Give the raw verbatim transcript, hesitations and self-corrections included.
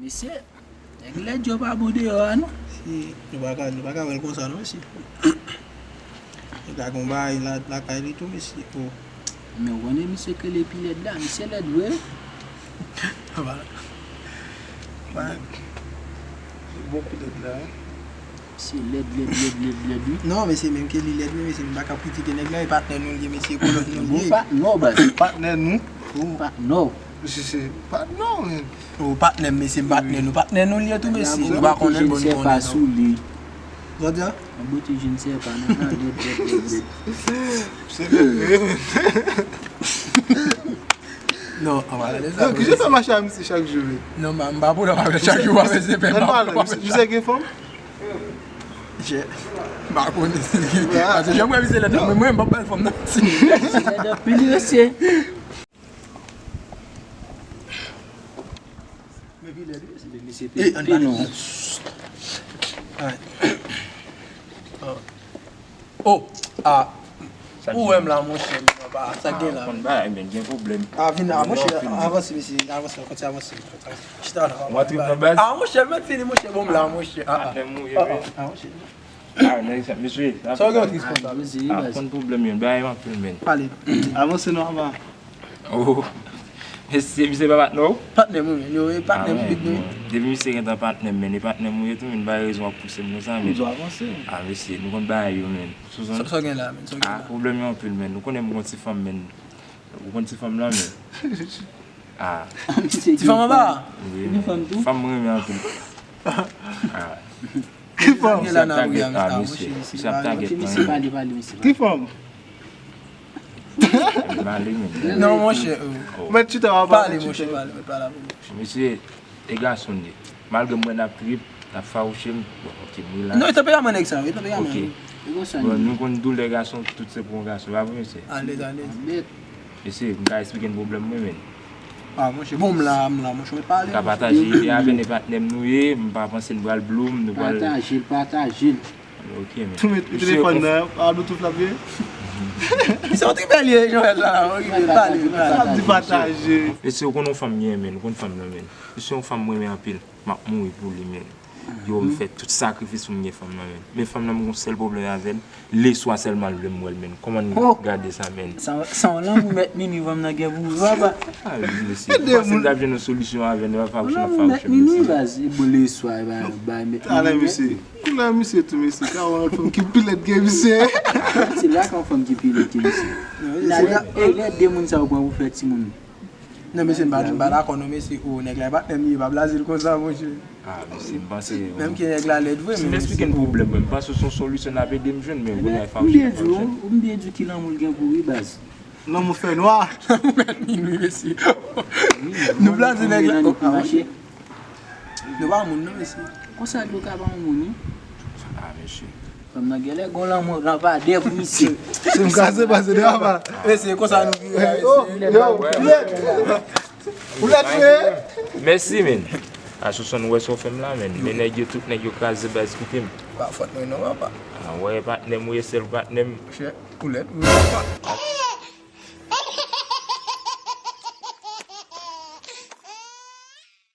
Mesye, nèg lèd yo pa bon deyò a non. Si, nou pa ka, nou pa ka wè l konsa non, mesye. Nèg la gon bagay la, lakay li tou, mesye. Oh. Men w konnen misye k rele pi lèd la, misye lèd vre. Aba. Aba. Bon pi lèd la, wi. Misye lèd, lèd, lèd, lèd, lèd, wi. Non, mesye, menm ke li lèd, wi, mesye, m pa ka kritike nèg la, e patnè nou l ye, mesye, kolòk nou l ye. Bon, patnè w, baz. Patnè nou. Oh. Patnè w. Mesye, se patnè w, men. Oh, patnè m, mesye, m patnè nou. Patnè nou l ye tou, mesye. Nou pa konnen l bon, nou konnen l non. Sa w di a? La beauté je ne sais pas, non, non, lèd, lèd, lèd, lèd. Se lèd vre, men. Non, an pale de sa. Non, kijan w fè mache a misye chak jou, wi? Non, m pa, m pa pran avè l chak jou, pa bezwen pè. Ann pale, misye, misye gen fanm? Je, m pa konnen si li gen. Paske jan m wè misye lèd la, mwen, mwen, m p ap ba l fanm, non. Misye lèd anpil, mesye. Men pi lèd, wi, se de misye. Ey, ann pale non. Alright. Oh. Oh, ah. Ou wè m la, monchè, m pa, sa gen la. Konn bagay, men, gen pwoblèm. Ah, vin la, monchè, avanse, mesye, avanse, kontinye avanse, kontinye avanse. Chita la. Ou antre nan baz? Ah, monchè, mèt fini, monchè, bon, m la, monchè. Ah, ah. Patnè m ou ye, wi. Ah, monchè. Ah, nèg sa, mesye. Sa w gen tris konsa, mesye? Ah, konn pwoblèm yo, bagay yo anpil, men. Pale. Avanse non, aba. Oh. Mesye, misye pa patnè w? Patnè m, wi, men, yo, e patnè m, wi, men. Depi misye gentan patnè m, men, e patnè m ou ye tou, men, pa gen rezon w ap pouse m konsa, men. M dwe avanse. Ah, mesye, nou konn bagay yo, men. Sa, sa w gen la, men, sa w gen la? Ah, pwoblèm yo anpil, men. Nou konnen m gon ti fanm, men. Ou konn ti fanm lan, men. Ah. Ti fanm anba a? Wi. Ou gen fanm tou? Fanm mwen renmen anpil. Ah. Ki fanm? Misye ap tagèt, ah, mesye. Misye ap tagèt mwen. Pale, pale, mesye. Ki fanm? Pale, men. Non, monchè. Oh. Mèt chita, w ap pale, monchè, pale, mèt pale avè m. Mesye, e gason n ye. Malgre m wè n ap trip, n ap fawouche m. Bon, ok, m relax. Non, e tanperaman nèg sa, e tanperaman. Ok. Bon, nou konn doulè gason, tout se pou yon gason, pa vre, mesye? Alèz, alèz. Mesye, m ka eksplike n pwoblèm mwen, men. Ah, monchè, bon, m la, m la, monchè, mwen pale, monchè. M ka pataje ide avè n, e patnè m nou ye, m pa panse n pral blow m, nou pral. Pataje l, pataje l. Ok, men. Tou met telefòn nan, a Bluetooth l ap ye? Se yon tripèl ye, Joel la, ok, men pale, pale. Sa ap di pataje. Mesye, ou konn yon fanm m renmen, ou konn fanm nan, men. Mesye, yon fanm mwen renmen anpil. M ap mouri pou li, men. Yo, m fè tout sakrifis pou m gen fanm nan, men. Men fanm nan, m gon sèl pwoblèm avè l. Leswa sèlman l vle m wè l, men. Kòman n gade sa, men? Sa, sa yon lanmou mèt minwi fanm nan gen pou ou, papa. Ah, wi, mesye. M panse m t ap jwenn yon solisyon avè l, men pa fawouche, pa fawouche, mesye. Mèt minwi, baz, e bon leswa, e ba, bay mèt minwi. Talè, mesye. Kounye a, misye tou, mesye. Ka wè yon lòt fanm ki pi lèd ke misye. Se la k yon fanm ki pi lèd ke misye. E lè de moun sa yo pran pou fè timoun. Non, mesye, m pa, m pa dakò non, mesye. O, nèg la e patnè m li ye, pa blaze l konsa, monchè. Ah, mesye, m panse. Menm ke nèg la lèd vre, men, mesye. Si m eksplike n pwoblèm mwen, m panse se yon solisyon n ap ede m jwenn, men kounye a e fawouche, fawouche. M byen di w ki lanmou l gen pou ou, wi, baz. Lanmou fè nwa. Lanmou mèt minwi, mesye. Nou blaze nèg la. Nou pa moun non, mesye. Konsa dlo ka pa yon moun, wi. Ah, mesye. Fanm nan genlè gon lanmou lapadè pou misye. Se m kraze pase de apa. Mesye, konsa nou viv la, mesye. Ou lèd vre. Mèsi, men. Asousan, nou wè sa w fè m la, men. Men nèg yo, tout nèg yo kraze baz kite m. Pa fòt mwen non, papa. Ah, wè, patnè m, ou ye sèl patnè m. Monchè, ou lèd, wi, papa.